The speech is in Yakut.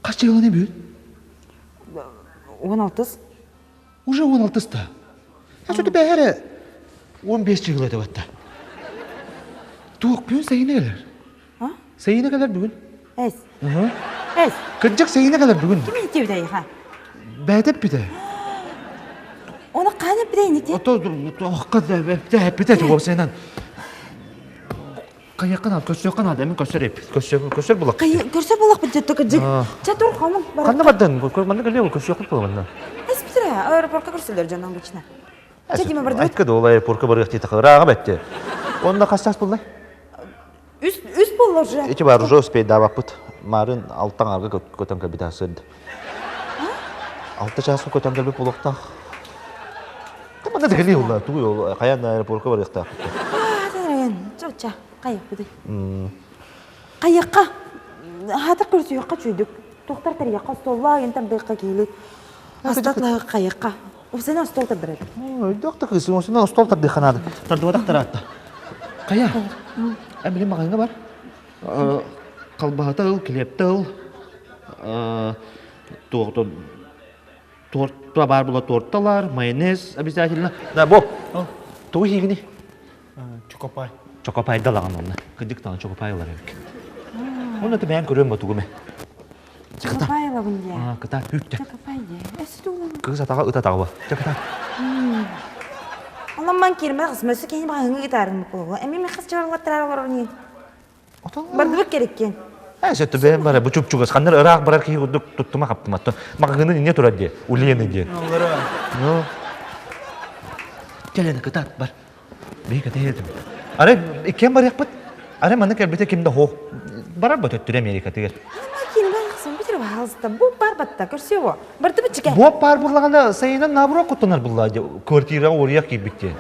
Хас чыгыланы бүгүн? 16. Уже 16-та. Сөтө бэһэрэ 15 чыгыла этэ батта. Туох бүгүн сайына кэлэр? Сайына кэлэр бүгүн. Эс. Эс. Кырдьык сайына кэлэр бүгүн. Ким иттибит айха? Бэйэтэ эппитэ. Оны хаан эппитэ инити? Ото тоохка эппитэ уопсайынан. Хайыахха наада, көрсүөххэ наада, мин көрсөр эппит. Көрсөр, көрсөр булак. Көрсөр булакпыт дьэ кырдьык. Чэ тур хомун. Ханна бардын? Манна кэлиэ көрсүөхпүт була манна. Эс бүтүрэ, аэропортка көрсөлөр дьон обычно. Чэ Дима бардыбыт. Айтка да ол аэропортка барыах дии тахырааҕа бэтти. Онно хас чаас буллай? Үс үс буолла уже. Ити бар уже успейдаабаппыт. Марын алтан арга көтөн кэлбит сырды. Алта чааска көтөн кэлбит буолуохтаах. Манна да кэлии улла, тугуй ол хайаан аэропортка барыахтаахпыт. Чоча, хайыахпытый? Хайыахха, хаатар көрсүөххэ чүйдүк. Туохтар тарыйахха, остуоллаа ген тардыахха киилик. Астатлаах хайыахха. Усена остуол тардырар. Өйдөөх да кыыс, усена остуол тардыахха наада. Тардыбатах тараатта. Хайа? Эмили маҕаҥҥа бар. Халбаһата ыл, килиэптэ ыл. Туохтун Торт баар була торталар, майонез обязательно. Да, Боб, тугу сиигини? Чокопай. Чокопай далаҕан онно. Кырдьык даҕаны чокопай ылар эбик. Онно ты бэйэм көрүөм ботугу ме. Чокопай ылабын дии. А, кыта үүттэ. Чокопай дии. Өссө тугу Кыыс атаҕа ыт атаҕа Чэ кыта. Онон ман киирмэ қысмөсү киһи баҕаһыҥы гитарын буолуо. Эми ми хас чаралаттар олорор нин. Бардыбыт кереккен. Ээ, сөттө бэйэм бара бу чуп-чугас. Ханнар ыраах барар киһи курдук туттума хаптыматтан. Маҕаһыынын инне турар дии, Улены диэн. Ну. Кэлэн кытаат бар. Бии кэтэһиэтим. Арай иккиэн барыахпыт. Арай манна кэлбитэ ким да хоох. Барар ба төттүрэ Америкатыгар. Бу бар батта көрсүө Бардыбыт чике. Бу бар бурлаҕына сайынан наоборот куттанар булла квартираҕа уоруйах киирбит диэн.